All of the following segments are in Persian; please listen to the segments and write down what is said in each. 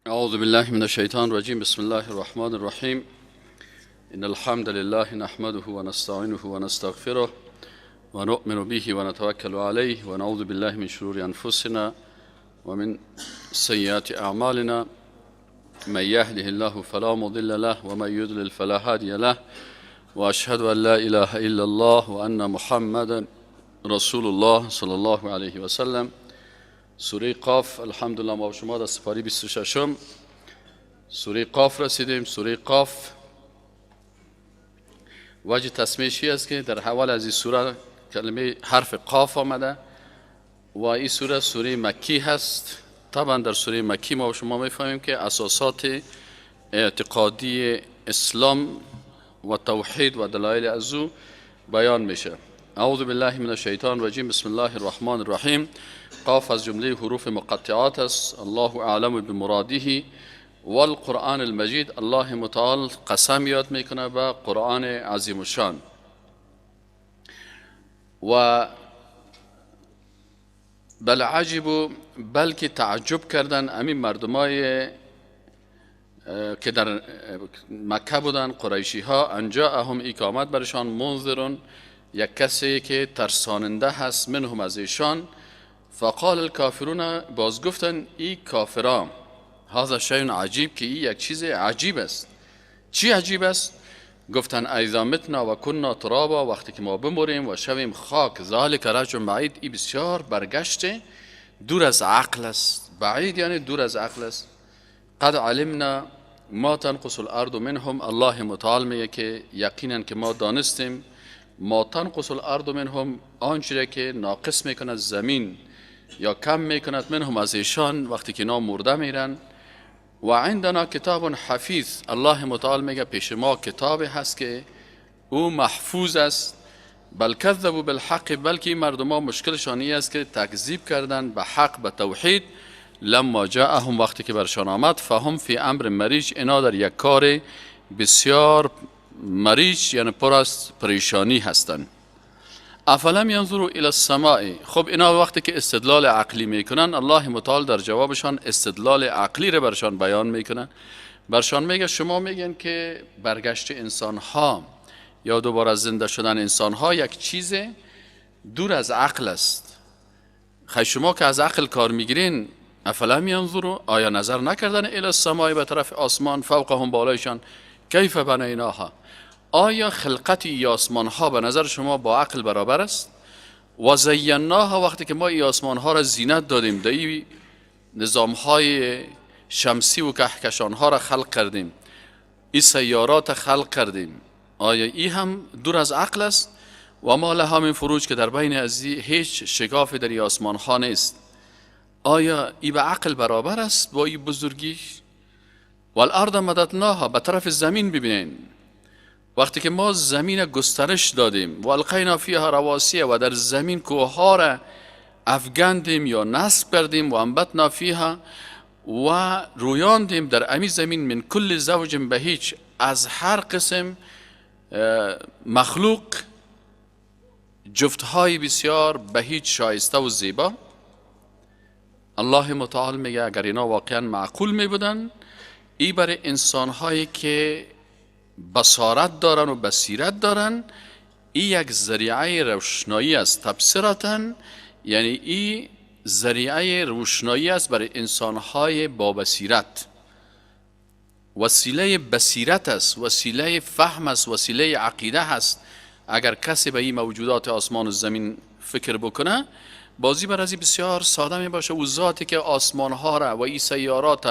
اعوذ بالله من الشیطان الرجیم. بسم الله الرحمن الرحیم. ان الحمد لله نحمده ونستعینه ونستغفره ونؤمن به ونتوکل علیه ونعوذ بالله من شرور انفسنا ومن سیئات اعمالنا. من يهده الله فلا مضل له ومن يضلل فلا هادي له، واشهد ان لا اله الا الله وان محمدا رسول الله صلی الله علیه وسلم. سوره قاف. الحمدلله ما شما در سپاری 26 سوره قاف رسیدیم. سوره قاف وجه تسمیه است که در حوال از این سوره کلمه حرف قاف آمده و این سوره سوره مکی هست. طبعا در سوره مکی ما شما میفهمیم که اساسات اعتقادی اسلام و توحید و دلایل از او بیان میشه. اعوذ بالله من الشیطان الرجیم. بسم الله الرحمن الرحیم. قاف از جمله حروف مقطعات است. الله اعلم بمراده والقرآن المجید. الله متعال قسم یاد میکنه به قرآن عظیم الشان. و بل عجب، بلکه تعجب کردن امین مردمای که در مکه بودن، قریشی ها، انجاءهم ای که آمد برشان منذرون، یک کسی که ترساننده هست، منهم از ایشان. فقال الکافرون، باز گفتن ای کافران، هذا شیء عجیب، که ای یک چیز عجیب است. چی عجیب است؟ گفتن اذا متنا و کنا ترابا، وقتی که ما بموریم و شویم خاک، ذالک رجع بعید، ای بسیار برگشت دور از عقل است. بعید یعنی دور از عقل است. قد علمنا ما تنقص الارض منهم. الله متعال میگه که یقینا که ما دانستیم ما تنقص الارض منهم، آنچه که ناقص میکند زمین یا کم میکند، منهم از ایشان، وقتی که اینا مرده میرن. و عندنا کتاب حفیظ. الله متعال میگه پیش ما کتاب هست که او محفوظ است. بل کذبوا بالحق، بلکه مردم ها مشکلشان این است که تکذیب کردن به حق، به توحید. لما جاءهم، وقتی که برشان آمد، فهم فی امر مریج، اینا در یک کار بسیار مریج یعنی پر از پریشانی هستند. افلم ینظروا الی السماء. خب اینا وقتی که استدلال عقلی میکنن، الله متعال در جوابشان استدلال عقلی رو برشان بیان میکنن. برشان میگه شما میگن که برگشت انسان ها یا دوباره زنده شدن انسان ها یک چیز دور از عقل است. خی شما که از عقل کار میگیرین، افلم ینظروا، آیا نظر نکردن الی السماء، به طرف آسمان، فوقهم، بالایشان، کیف بنیناها، آیا خلقت ای آسمان ها به نظر شما با عقل برابر است؟ و زیناها، وقتی که ما ای آسمان ها را زینت دادیم، در ای نظام های شمسی و کهکشان ها را خلق کردیم، ای سیارات خلق کردیم، آیا ای هم دور از عقل است؟ و ما لها من فروج، که در بین از هیچ شکافی در ای آسمان ها نیست، آیا ای به عقل برابر است با ای بزرگیش؟ والارض مددناها، به طرف زمین ببینین، وقتی که ما زمین گسترش دادیم، و القینا فیها رواسی، و در زمین کوهها را افگندیم یا نصب کردیم، و انبتنا فیها، و رویاندیم در امی زمین، من کل زوج بهیج، از هر قسم مخلوق جفتهای بسیار بهیج شایسته و زیبا. الله متعال میگه اگر اینا واقعا معقول می بودن، ای برای انسانهایی که بصارت دارن و بصیرت دارن، ای یک ذریعه روشنایی است. تبصرتن یعنی ای ذریعه روشنایی است برای انسانهای با بصیرت. وسیله بصیرت است، وسیله فهم است، وسیله عقیده هست. اگر کسی به این موجودات آسمان و زمین فکر بکنه، بازی بر از بسیار ساده می باشه. و ذاتی که آسمان ها را و این سیارات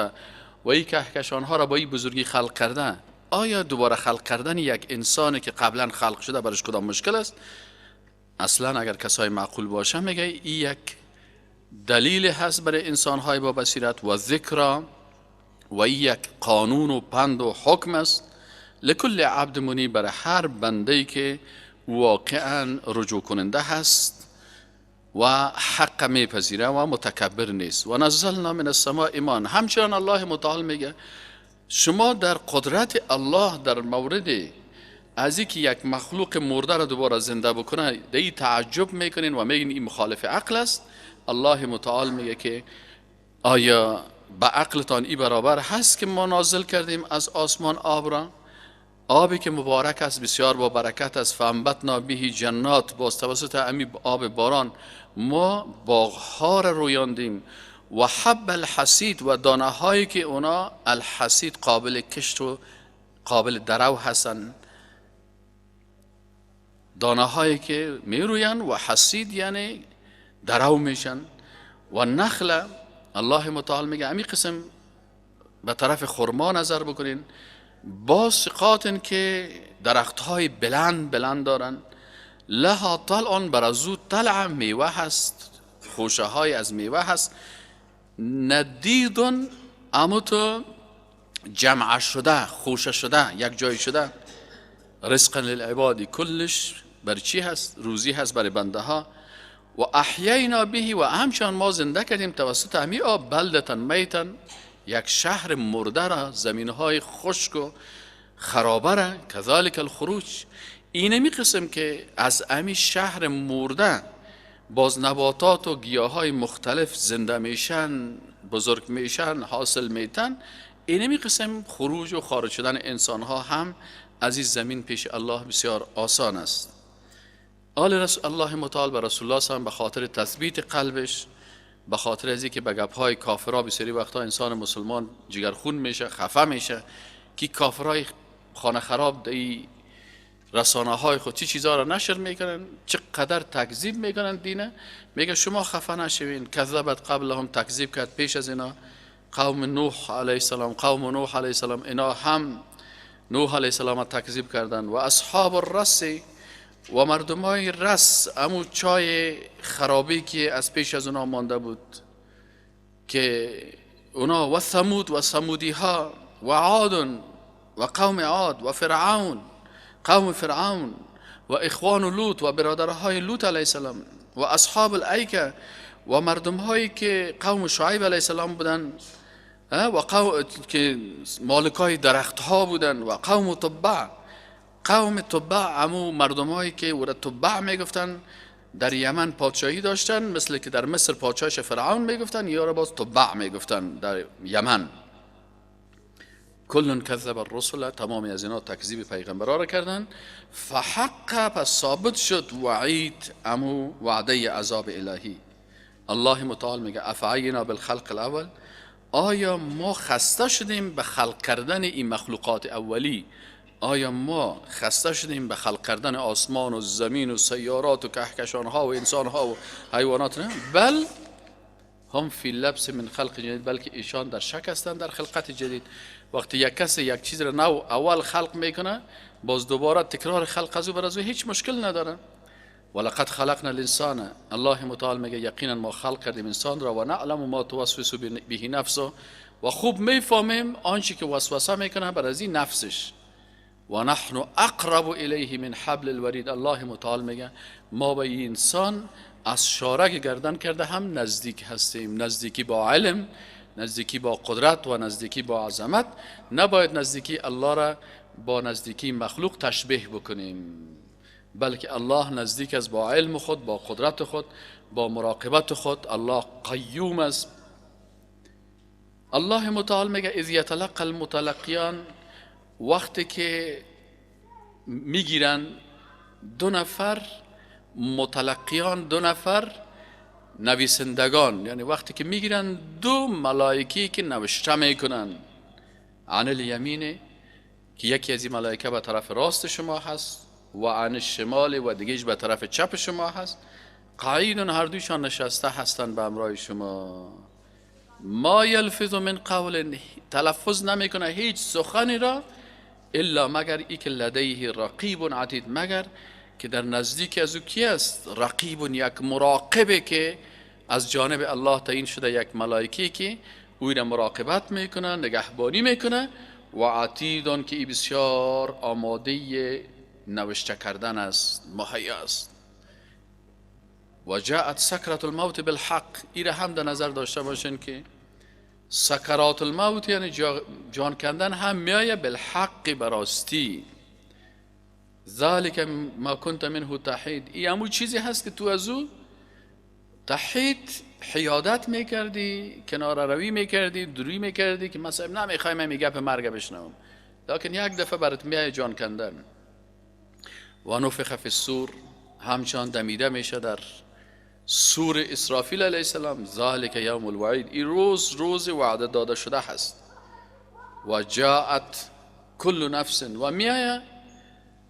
و این کهکشان ها را با این بزرگی خلق کرده، آیا دوباره خلق کردن یک انسانی که قبلا خلق شده برش کدام مشکل است؟ اصلا اگر کسای معقول باشه، میگه این یک دلیل هست برای انسانهای با بصیرت. و ذکر، و یک قانون و پند و حکم است، لکل عبد منیب، برای هر بنده که واقعا رجوع کننده هست و حق میپذیره و متکبر نیست. و نزلنا من السماء ماء. همچنان الله متعال میگه شما در قدرت الله در مورد از اینکه یک مخلوق مرده را دوباره زنده بکنه دی تعجب میکنین و میگین این مخالف عقل است. الله متعال میگه که آیا به عقلتان ای برابر هست که ما نازل کردیم از آسمان آب را، آبی که مبارک است، بسیار با برکت است. فانبتنا به جنات، باز توسط امی آب باران ما باغها را رویاندیم. و حب الحصید، و دانه هایی که اونا الحصید قابل کشت و قابل درو هستن، دانه هایی که می روین و حصید یعنی درو میشن. و نخل، الله متعال میگه امی قسم به طرف خرما نظر بکنین، با سقاط که درخت های بلند بلند دارن، لها طلع، بر از او طلع میوه هست، خوشه های از میوه هست، ندیدون اما تو جمع شده، خوشه شده، یک جای شده. رزقا للعباد، کلش بر چی هست؟ روزی هست برای بنده ها. و احیینا به، و همچنان ما زنده کردیم توسط همی آب بلدتا میتا، یک شهر مرده را، زمین های خشک و خرابه را. کذالک الخروج، اینمی قسم که از امی شهر مرده باز نباتات و گیاهای مختلف زنده میشن، بزرگ میشن، حاصل میتن، اینمی قسم خروج و خارج شدن انسان ها هم از این زمین پیش الله بسیار آسان است. آل رسول الله متعال به رسول الله صلی به خاطر تثبیت قلبش، به خاطر از اینکه به گپ‌های کافرها بسیاری وقتا انسان مسلمان جگرخون میشه، خفه میشه که کافرای خانه خراب دی رسانه های خود چی چیزا را نشر میکنن، چقدر تکذیب میکنن دینه. میگه شما خفه نشوین، کذبت قبلهم، تکذیب کرد پیش از اینا قوم نوح علیه السلام، قوم نوح علیه السلام، اینا هم نوح علیه السلام تکذیب کردن. و اصحاب الرس، و مردمای رس، امو چای خرابی که از پیش از اونا مانده بود که اونا، و ثمود و ثمودی ها، و عاد و قوم عاد، و فرعون قوم فرعون، و اخوان لوط و برادرهای لوط علیه السلام، و اصحاب الایکه و مردم هایی که قوم شعیب علیه السلام بودن و قوم که مالکای درخت ها بودن، و قوم تبع، قوم تبع امو مردم هایی که او را تبع میگفتن، در یمن پادشاهی داشتن، مثل که در مصر پادشاهش فرعون میگفتن، یا را باز تبع میگفتن در یمن. کل کذب الرسل، تمام از اینا تکذیب پیغمبرا را کردن. فحق، پس ثابت شد وعید، امو وعده عذاب الهی. الله متعال میگه افعینا بالخلق الاول، آیا ما خسته شدیم به خلق کردن این مخلوقات اولی؟ آیا ما خسته شدیم به خلق کردن آسمان و زمین و سیارات و کهکشان ها و انسان ها و حیوانات؟ نه، بل هم فی لبس من خلق جدید، بلکه ایشان در شک هستند در خلقت جدید. وقتی یک کسی یک چیز را نو اول خلق میکنه، باز دوباره تکرار خلق از او بر از او هیچ مشکل نداره. ولقد خلقنا الانسان، الله متعال میگه یقینا ما خلق کردیم انسان را، و نعلم ما توسوس به نفسه، و خوب میفهمیم آنچه که وسوسه میکنه بر از این نفسش. و نحن اقرب الیه من حبل الورید، الله متعال میگه ما به این انسان از شارک گردن کرده هم نزدیک هستیم. نزدیکی با علم، نزدیکی با قدرت و نزدیکی با عظمت. نباید نزدیکی الله را با نزدیکی مخلوق تشبیه بکنیم، بلکه الله نزدیک است با علم خود، با قدرت خود، با مراقبت خود. الله قیوم است. الله متعال میگه اذ یتلقى المتلقیان، وقتی که میگیرن دو نفر متلقیان، دو نفر نویسندگان، یعنی وقتی که میگیرن دو ملائکی که نوشته میکنن، عن الیمین که یکی از این ملائکه به طرف راست شما هست، و عن الشمال و دیگهش به طرف چپ شما هست، قعید، هر دویشان نشسته هستند به همراه شما. ما یلفظ من قول، تلفظ نمیکنه هیچ سخنی را، الا مگر ای که لدیه رقیب عتید، مگر که در نزدیک از او کی است؟ رقیب، یک مراقبه که از جانب الله تعیین شده، یک ملائکه که او را مراقبت میکنه، نگهبانی میکنه، و عتیدان که ای بسیار آماده نوشته کردن است، مهیا است. و جاءت سکرت الموت بالحق، ای را هم در نظر داشته باشین که سکرات الموت یعنی جان کندن هم میایه بالحق، براستی. ذالک ما کنت منه تحید، ای همون چیزی هست که تو از او تحید حیادت میکردی، کنار روی میکردی، دوری میکردی که مثلا نمیخوایم می گپ مرگ بشنوم، لکن یک دفعه برات میای جان کندن. و نفخ فی الصور، همچنان دمیده میشه در سور اسرافیل علیه السلام. ذالک یوم الوعید، این روز روز وعده داده شده هست. و جاءت کل نفس، و میایه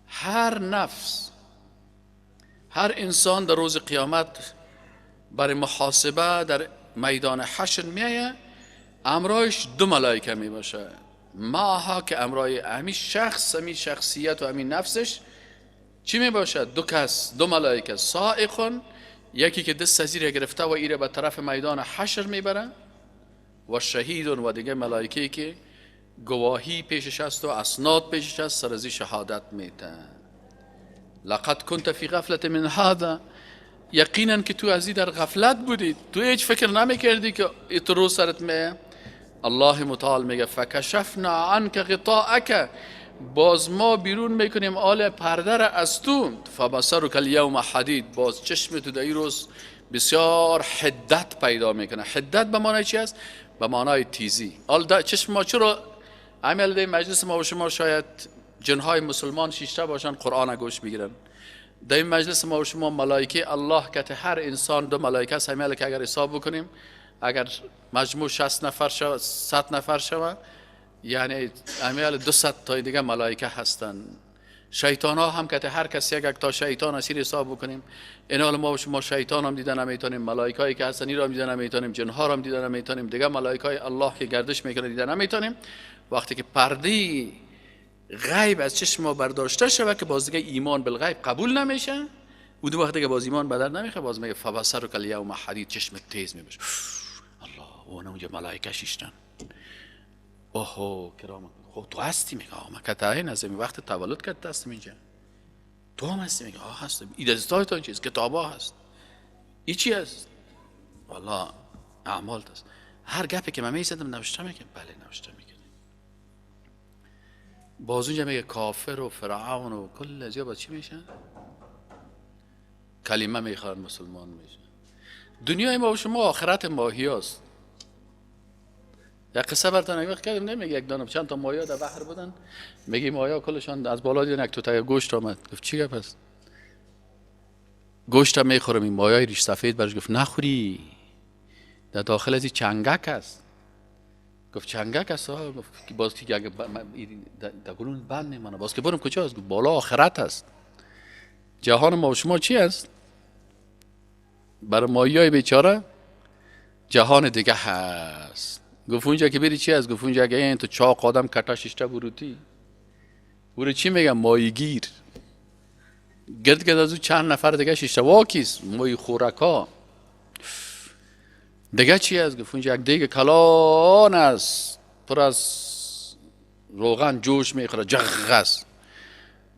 هر نفس، هر انسان در روز قیامت برای محاسبه در میدان حشر میایه، امرایش دو ملائکه می باشه، ماها که امرای امی شخص، امی شخصیت و امی نفسش چی می باشه؟ دو کس، دو ملائکه. سائقون، یکی که دست زیر گرفته و ایره به طرف میدان حشر میبره، و شهیدون، و دیگه ملائکه که گواهی پیشش است و اسناد پیشش است، سر ازی شهادت میده. لقد كنت فی غفلت من هذا، یقینا که تو ازی در غفلت بودی، تو هیچ فکر نمیکردی که ایت روز سرت میه. الله متعال میگه فکشفنا عنک غطاءک، باز ما بیرون میکنیم آل پرده را از تو. فبصرک الیوم حدید، باز چشم تو در این روز بسیار حدت پیدا میکنه. حدت به معنای چی است؟ به معنای تیزی. آل چشم ما چرا عمل در مجلس ما و شما شاید جنهای مسلمان شیشته باشن قرآن گوش بگیرن، در این مجلس ما و شما ملائکه الله که هر انسان دو ملائکه است، همین که اگر حساب بکنیم اگر مجموع 60 نفر شود، 100 نفر شود، یعنی امیال 200 تا دیگه ملائکه هستن. شیطان ها هم که هر کسی یک تا شیطان اسیر حساب بکنیم، اینا ما و شما شیطان هم دیدن نمیتونیم، ملائکه هایی که هستن را هم دیدن نمیتونیم، جن ها را هم دیدن نمیتونیم، دیگه ملائکه های الله که گردش میکنه دیدن نمیتونیم. وقتی که پرده غیب از چشم ما برداشته شود که باز دیگه ایمان بالغیب قبول نمیشه، و دو وقتی که باز ایمان بدر نمیخواد، باز میگه فبصرک الیوم حدید، چشم تیز میبشه. الله، اون اونجا ملائکه شیشتن، اوه کرام، خب تو هستی؟ میگه آه من کتاین از وقت تولد کرد هستم اینجا. تو هم هستی؟ میگه آه هستم. این دستای چیز کتابا هست، این چی هست؟ والله اعمال هست. هر گپی که من میزدم نوشته میکنم، بله نوشته میکنم. باز اونجا میگه کافر و فرعون و کل از با چی میشن؟ کلمه میخوان مسلمان میشن. دنیای ما و شما آخرت ماهی هست. یک قصه براتون یک وقت کردم، نمیگه یک دانم چند تا ماهی در بحر بودن، میگه ماهی کلشان از بالا دیدن یک توته گوشت آمد، گفت چی گپ است؟ گوشت میخورم. این ماهی ریش سفید برش گفت نخوری، در داخل از چنگک است. گفت چنگک است؟ گفت باز که اگه در گلون بند میمانه، باز که برم کجاست؟ گفت بالا آخرت است. جهان ما و شما چی است؟ برای ماهیای بیچاره جهان دیگه هست. گفت اونجا که بری چی هست؟ گفت اونجا اگه این تو چاق آدم کتا ششته بروتی، برو چی میگم؟ ماهیگیر. گرد گرد از او چند نفر دیگه ششته واکیست، ماهی خورکا. دیگه چی هست؟ گفت اونجا یک دیگ کلان است، پر از روغن جوش میخوره، جغ است،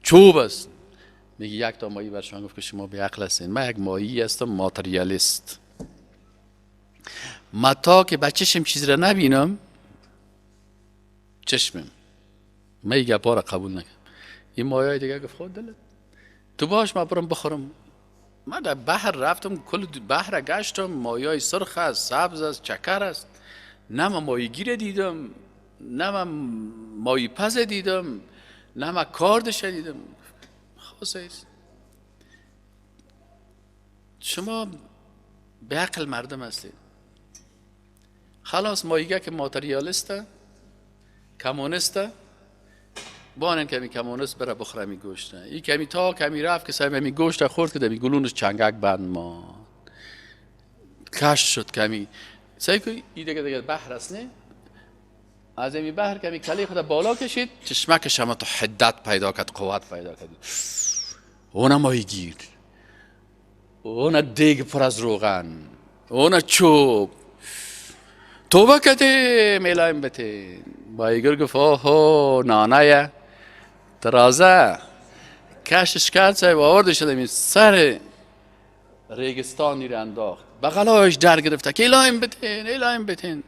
چوب است. میگه یک تا ماهی برشان گفت که شما بی عقل هستین، من یک ماهی هستم ماتریالیست، ما تا که به چشم چیز را نبینم چشمم من این گپا را قبول نکنم. این ماهی دیگه گفت خود دلت تو باش، من برم بخورم. من در بحر رفتم، کل بحر گشتم، ماهیای سرخ است، سبز است، چکر است، نه من ماهیگیر دیدم، نه من ماهی پز دیدم، نه من کاردش دیدم. خب شما به عقل مردم هستید. خلاص ماهیگه که ماتریالیسته، کمونیسته، بانن کمی کمونیست بره بخوره می گوشته. این کمی تا کمی رفت که صاحب می گوشت خورد که دمی گلونش چنگک بند ما کش شد کمی. سعی که این دیگه بحر است نه؟ از این بحر کمی کلی خود بالا کشید، چشمکش هم تو حدت پیدا کرد، قوت پیدا کرد. اون ماهیگیر، اون دیگ پر از روغن، اون چوب. توبه کردی میلایم بتین. ماهیگیر گفت اوه نانه ترازه کشش کرد، صاحب آورده شده می سر ریگستانی رو انداخت، بغلایش در گرفته که ایلایم بتین، ایلایم بتین.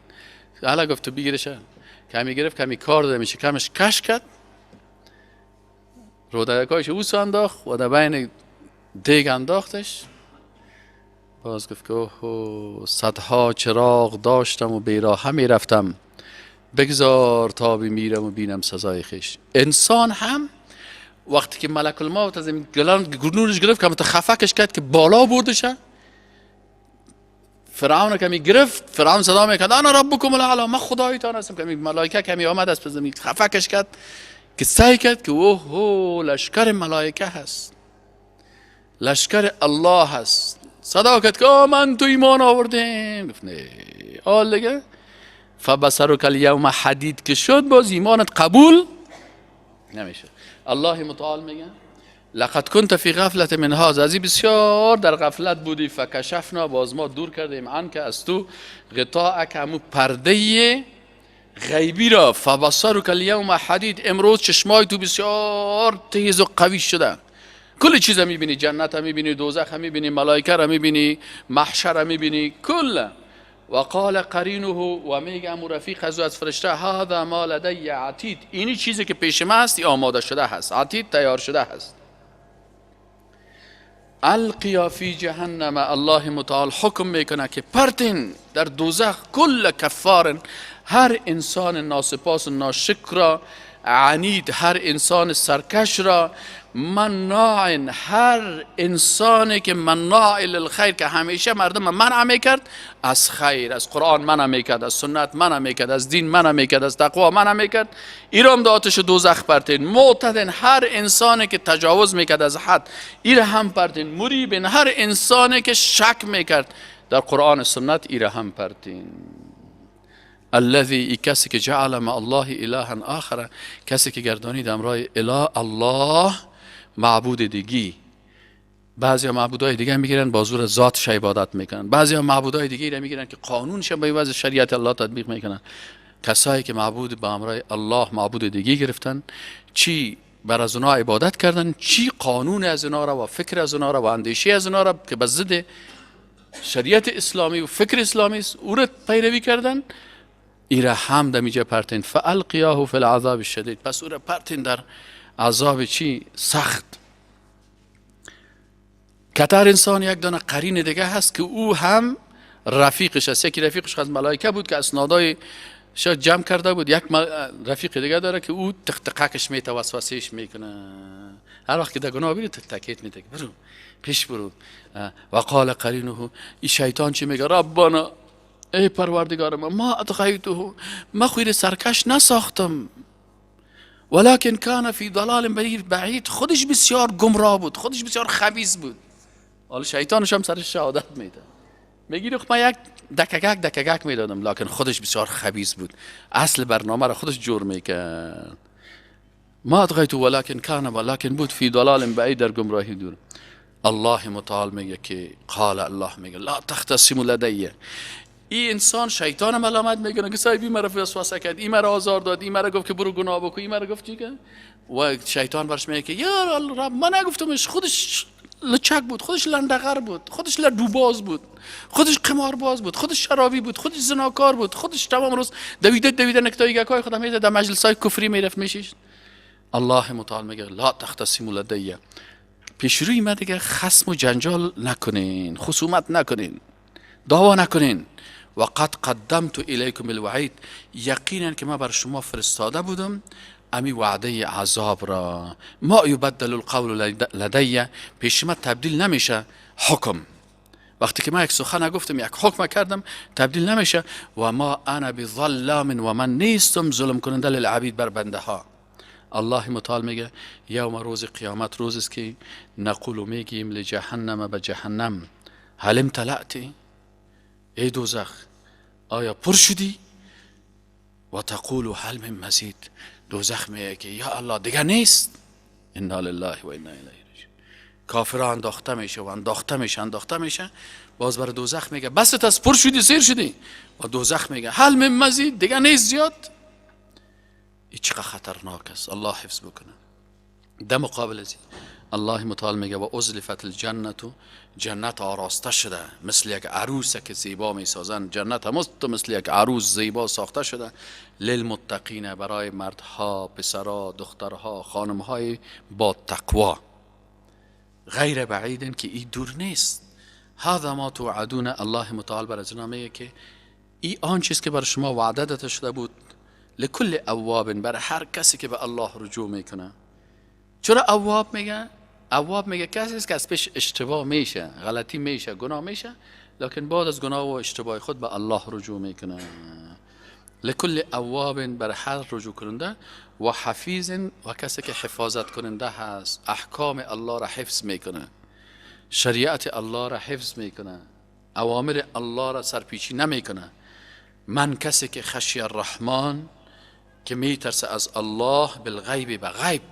حالا گفت تو بگیرشه. کمی گرفت، کمی کار داده میشه، کمش کش کرد، رودکایش اوس انداخت و در بین دیگ انداختش. باز گفت که اوه، صدها چراغ داشتم و بیراهه میرفتم، بگذار تا بمیرم و بینم سزای خویش. انسان هم وقتی که ملک الموت از این گلان گرونش گرفت که خفکش کرد که بالا بردشه، فرعون کمی گرفت، فرعون صدا میکرد انا ربکم الاعلی، من خدایتان هستم. کمی ملائکه کمی آمد از پس زمین خفکش کرد که سعی کرد که اوه لشکر ملائکه هست، لشکر الله هست. صدا کرد که من تو ایمان آوردیم. گفت نه حال دیگه فبصرک الیوم حدید که شد باز ایمانت قبول نمیشه. الله متعال میگه لقد كنت فی غفلة من هذا، از این بسیار در غفلت بودی، فکشفنا، باز ما دور کردیم عنک از تو غطاءک، همو پرده غیبی را، فبصرک الیوم حدید، امروز چشمای تو بسیار تیز و قوی شده، کل چیز میبینی، جنت هم میبینی، دوزخ هم میبینی، ملائکه را میبینی، محشر را میبینی، کل. و قال قرینه، و میگه امو رفیق از از فرشته، هذا ما لدی عتید، اینی چیزی که پیش ما هست آماده شده هست، عتید تیار شده هست. القیا فی جهنم، الله متعال حکم میکنه که پرتین در دوزخ کل کفار، هر انسان ناسپاس و ناشکر را، عنید، هر انسان سرکش را، مناع، هر انسانی که مناع للخیر، که همیشه مردم منع میکرد از خیر، از قرآن منع میکرد، از سنت منع میکرد، از دین منع میکرد، از تقوا منع میکرد، ایرام در آتش دوزخ پرتین. معتد، هر انسانی که تجاوز میکرد از حد، ایر هم پرتین. مریب، هر انسانی که شک میکرد در قرآن و سنت، ایر هم پرتین. الذي، ای کسی که جعل مع الله الها آخر، کسی که گردانید امرای اله الله معبود دیگی. بعضی معبودای دیگه میگیرن با زور ذاتش عبادت میکنن، بعضی معبودای دیگه میگیرن که قانونش به وضع شریعت الله تطبیق میکنن. کسایی که معبود با امرای الله معبود دیگه گرفتن، چی بر از اونا عبادت کردن، چی قانون از اونا را و فکر از اونا را و اندیشه از اونا را که به ضد شریعت اسلامی و فکر اسلامی است او را پیروی کردن، ایره هم دمیجه پرتین. فالقیاه فی العذاب الشدید، پس او را پرتین در عذاب چی؟ سخت. کتر انسان یک دانه قرین دیگه هست که او هم رفیقش است. یکی رفیقش از ملائکه بود که اسنادای شاید جمع کرده بود، یک رفیق دیگه داره که او تق تقکش میته، وسوسهش میکنه، هر وقت که در گناه بری تکیت میده، برو پیش برو. و قال قرینه، این شیطان چی میگه؟ ربنا، ای پروردگار ما، ما اطغیته، ما خو سرکش نساختم، ولكن كان فی ضلال بعید، خودش بسیار گمراه بود، خودش بسیار خبیث بود. حالا شیطانش هم سرش شهادت میده، میگه خب من یک دکگک دکگک میدادم، لکن خودش بسیار خبیث بود، اصل برنامه را خودش جور میکرد. ما اطغیته ولكن كان، ولكن بود، فی ضلال بعید، در گمراهی دور. الله متعال میگه که قال الله میگه لا تختصموا لدی. این انسان شیطان ملامت میکنه که صاحبی مرا وسوسه کرد، این مرا آزار داد، این مرا گفت که برو گناه بکن، این مرا گفت چی و شیطان برش میگه که یا رب من نگفتمش، خودش لچک بود، خودش لندغر بود، خودش لدوباز بود، خودش قمارباز بود، خودش شرابی بود، خودش زناکار بود، خودش تمام روز دویده دویده نکتای های خودم میزد، در مجلس های کفری میرفت میشیش. الله متعال میگه لا تختصموا لدی، پیش روی ما دیگه خصم و جنجال نکنین، خصومت نکنین، دعوا نکنین. و قد قدمت الیکم الوعید، یقینا که ما بر شما فرستاده بودم امی وعده عذاب را. ما یبدل القول لدی، پیش ما تبدیل نمیشه حکم. وقتی که ما یک سخن گفتم، یک حکم کردم، تبدیل نمیشه. و ما انا بظلام، و من نیستم ظلم کننده، للعبید، بر بنده ها. الله متعال میگه یوم، روز قیامت روز است که نقول، میگیم، لجهنم، به جهنم، هل امتلأت، ای دوزخ آیا پر شدی؟ و تقول هل من مزید، دوزخ میگه که یا الله دیگه نیست. انا لله و انا الیه راجعون. کافران انداخته میشه و انداخته میشه، انداخته میشه، باز بر دوزخ میگه بس از پر شدی، سیر شدی؟ و دوزخ میگه هل من مزید، دیگه نیست زیاد؟ این چقدر خطرناک است، الله حفظ بکنه. در مقابل از الله متعال میگه و ازلفت الجنة، جنت آراسته شده مثل یک عروس که زیبا میسازن، جنت هم مثل یک عروس زیبا ساخته شده، للمتقین، برای مردها، پسرها، دخترها، خانمهای با تقوا، غیر بعید، که این دور نیست. هذا ما توعدون، الله متعال بر از اینا میگه که ای آن چیز که بر شما وعده داده شده بود، لکل اواب، بر هر کسی که به الله رجوع میکنه. چرا اواب میگه؟ اواب میگه کسی است که از پیش اشتباه میشه، غلطی میشه، گناه میشه، لکن بعد از گناه و اشتباه خود به الله رجوع میکنه. لکل اواب، بر هر رجوع کننده، و حفیظ، و کسی که حفاظت کننده هست، احکام الله را حفظ میکنه، شریعت الله را حفظ میکنه، اوامر الله را سرپیچی نمیکنه. من کسی که خشی الرحمن، که میترسه از الله، بالغیب، به غیب،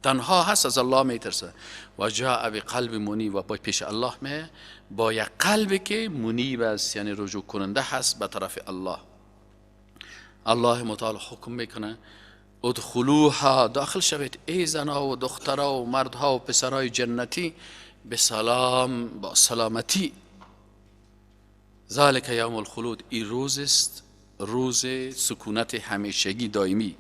تنها هست از الله میترسه، و جاء بقلب منیب، و با پیش الله می با یک قلب که منیب است، یعنی رجوع کننده هست به طرف الله. الله متعال حکم میکنه ادخلوها، داخل شوید ای زنها و دخترها و مردها و پسرهای جنتی، به سلام، با سلامتی. ذالک یوم الخلود، ای روز است، روز سکونت همیشگی دائمی.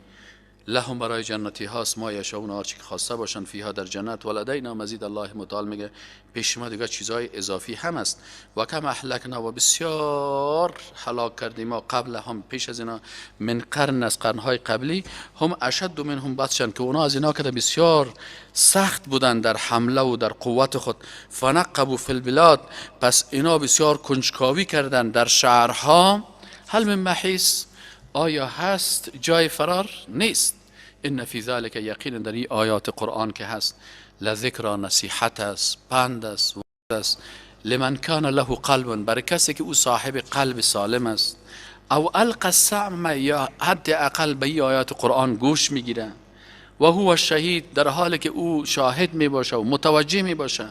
لهم، برای جنتی هاست، ما یشاؤون، هرچی که خواسته باشن، فیها، در جنت، ولدینا مزید. الله متعال میگه پیش ما دیگه چیزای اضافی هم است. و کم اهلکنا، و بسیار هلاک کردیم ما، قبل هم، پیش از اینا، من قرن، از قرنهای قبلی، هم اشد منهم بطشا، که اونا از اینا که بسیار سخت بودن در حمله و در قوت خود. فنقبوا فی البلاد، پس اینا بسیار کنجکاوی کردن در شهرها. هل من محیص، آیا هست جای فرار؟ نیست. ان فی ذلک، یقینا در این آیات قرآن که هست، لذکری، نصیحت است، پند است، است، لمن کان له قلب، برای کسی که او صاحب قلب سالم است، او القی السمع، یا حد اقل به این آیات قرآن گوش میگیره، و هو شهید، در حالی که او شاهد می باشه و متوجه می باشه.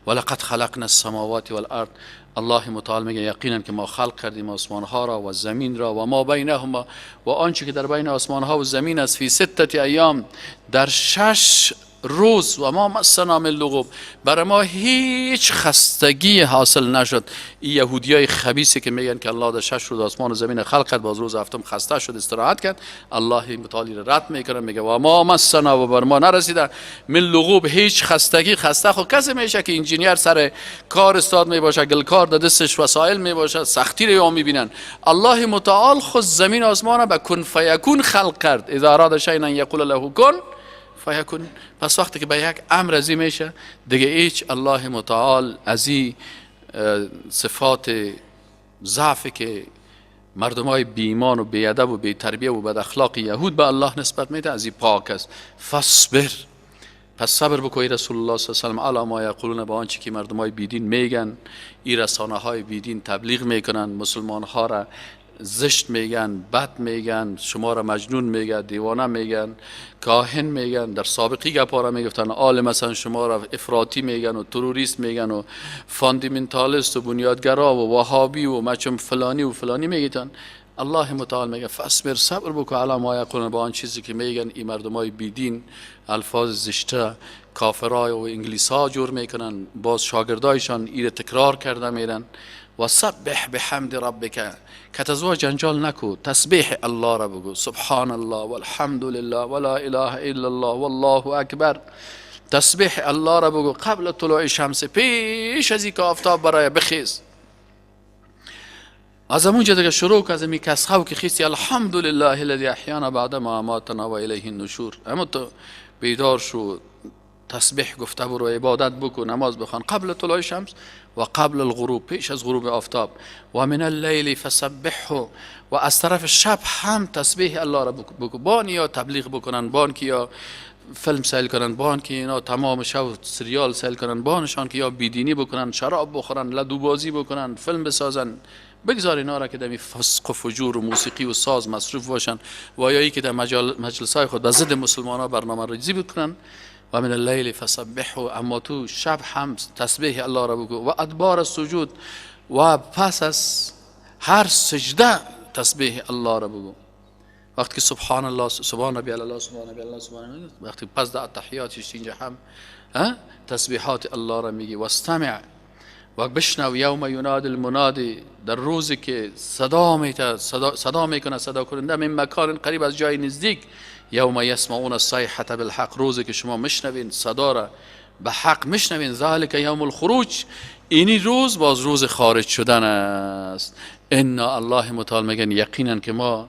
ولقد خلقنا السماوات والارض، الله متعال میگه یقینا که ما خلق کردیم آسمان ها را و زمین را، و ما بینهما، و آنچه که در بین آسمان ها و زمین است، فی ستة ایام، در 6 روز، و ما مسنا من لغوب، برای ما هیچ خستگی حاصل نشد. این یهودی های خبیثی که میگن که الله در 6 روز آسمان و زمین خلق کرد، باز روز هفتم خسته شد، استراحت کرد، الله متعالی را رد میکنه، میگه و ما مسنا، و بر ما نرسیده، من لغوب، هیچ خستگی. خسته خو کسی میشه که انجینیر سر کار استاد میباشه، گلکار در دستش وسایل میباشه، سختی رو میبینن. الله متعال خود زمین آسمان به کن فیکون خلق کرد. اذا اراد شیئا یقول له کن فیکون. پس وقتی که به یک امر ازی میشه، دیگه هیچ الله متعال از این صفات ضعفی که مردم های بی‌ایمان و بیادب و بی تربیه و بد اخلاق یهود به الله نسبت میده، از این پاک است. فاصبر، پس صبر بکو ای رسول الله صلی الله علیه و علی ما یقولون، با آنچه که مردم های بیدین میگن. این رسانه های بیدین تبلیغ میکنن، مسلمان ها را زشت میگن، بد میگن، شما را مجنون میگن، دیوانه میگن، کاهن میگن، در سابقی گپا را میگفتن. آل مثلا شما را افراطی میگن و تروریست میگن و fundamentalist و بنیادگرا و وهابی و مچم فلانی و فلانی میگیتن. الله متعال میگه فاصبر، صبر بکو، علی ما یقولون، با آن چیزی که میگن این مردم های بیدین، الفاظ زشته کافرای و انگلیس ها جور میکنن، باز شاگردایشان ایره تکرار کرده میرن. و سبح بحمد ربک، کت ازوا جنجال نکو، تسبیح الله را بگو، سبحان الله والحمد لله ولا اله الا الله والله اکبر. تسبیح الله را بگو. قبل طلوع الشمس، پیش از اینکه آفتاب برای بخیز، از اونجا دیگه شروع که از می کسخو که خیستی، الحمد لله الذي احیانا بعد ما اماتنا و الیه النشور. اما تو بیدار شو، تسبیح گفته برو، عبادت بکن، نماز بخوان. قبل طلوع شمس و قبل الغروب، پیش از غروب آفتاب. و من اللیل فسبحه، و از طرف شب هم تسبیح الله را بکن. بان یا تبلیغ بکنن، بان که یا فیلم سیل کنن، بان که اینا تمام شب سریال سیل کنن، بانشان که یا بیدینی بکنن، شراب بخورن، لدو بازی بکنن، فیلم بسازن، بگذار اینا را که در فسق و فجور و موسیقی و ساز مصروف باشن و یا ای که در مجلس های خود به ضد مسلمان ها برنامه ریزی بکنن. و من اللیل فسبحه، اما تو شب هم تسبیح الله را بگو. و ادبار السجود، و پس از هر سجده تسبیح الله را بگو. وقتی که سبحان الله، سبحان ربی الاعلی، سبحان ربی الاعلی، سبحان الله، وقتی پس در التحیات اینجا هم تسبیحات الله را میگی. واستمع، و بشنو، یوم ینادی المنادی، در روزی که صدا میته، صدا میکنه صدا کننده، من مکان قریب، از جای نزدیک. یوم یسمعون الصیحة بالحق، روزی که شما مشنوین صدا را به حق مشنوین. ذلک یوم الخروج، اینی روز باز روز خارج شدن است. انا الله متعال میگن یقینا که ما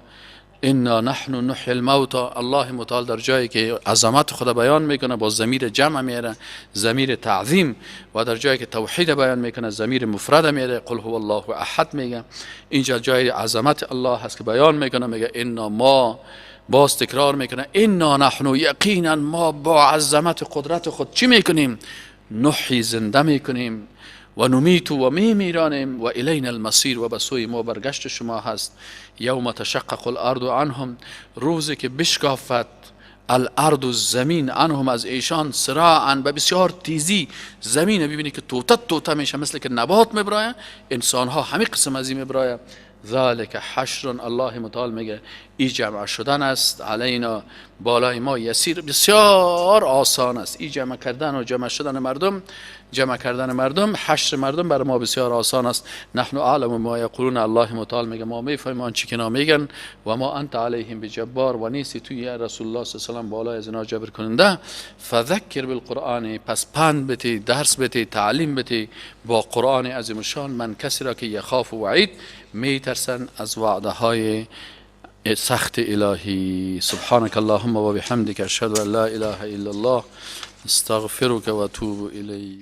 انا نحن نحیی الموتی. الله متعال در جایی که عظمت خدا بیان میکنه با ضمیر جمع میاره، ضمیر تعظیم، و در جایی که توحید بیان میکنه ضمیر مفرد میاره، قل هو الله احد میگه. اینجا جای عظمت الله هست که بیان میکنه، میگه انا ما، باز تکرار میکنه انا نحن، یقینا ما با عظمت قدرت خود چی میکنیم؟ نحیی زنده میکنیم، و نمیت و میمیرانیم، و الینا المصیر و به سوی ما برگشت شما هست. یوم تشقق الارض عنهم، روزی که بشکافد الارض زمین عنهم از ایشان، سراعا به بسیار تیزی. زمین ببینی که توته توته میشه، مثل که نبات میبرایه، انسان ها همه قسم از این میبرایه. ذالک حشر، الله متعال میگه ای جمع شدن است، علینا بالای ما، یسیر بسیار آسان است. ای جمع کردن و جمع شدن مردم، جمع کردن مردم، حشر مردم بر ما بسیار آسان است. نحن اعلم ما یقولون، الله متعال میگه ما میفهمیم آنچه که میگن. و ما انت علیهم بجبار، و نیستی تو یا رسول الله صلی الله علیه و سلم بالای از اینا جبر کننده. فذکر بالقرآن، پس پند بتی، درس بتی، تعلیم بتی با قرآن عظیم الشان من کسی را که یخاف وعید، میترسن از وعده های سخت الهی. سبحانك اللهم و بحمدك اشهد ان لا اله الا الله استغفرك و اتوب الیک.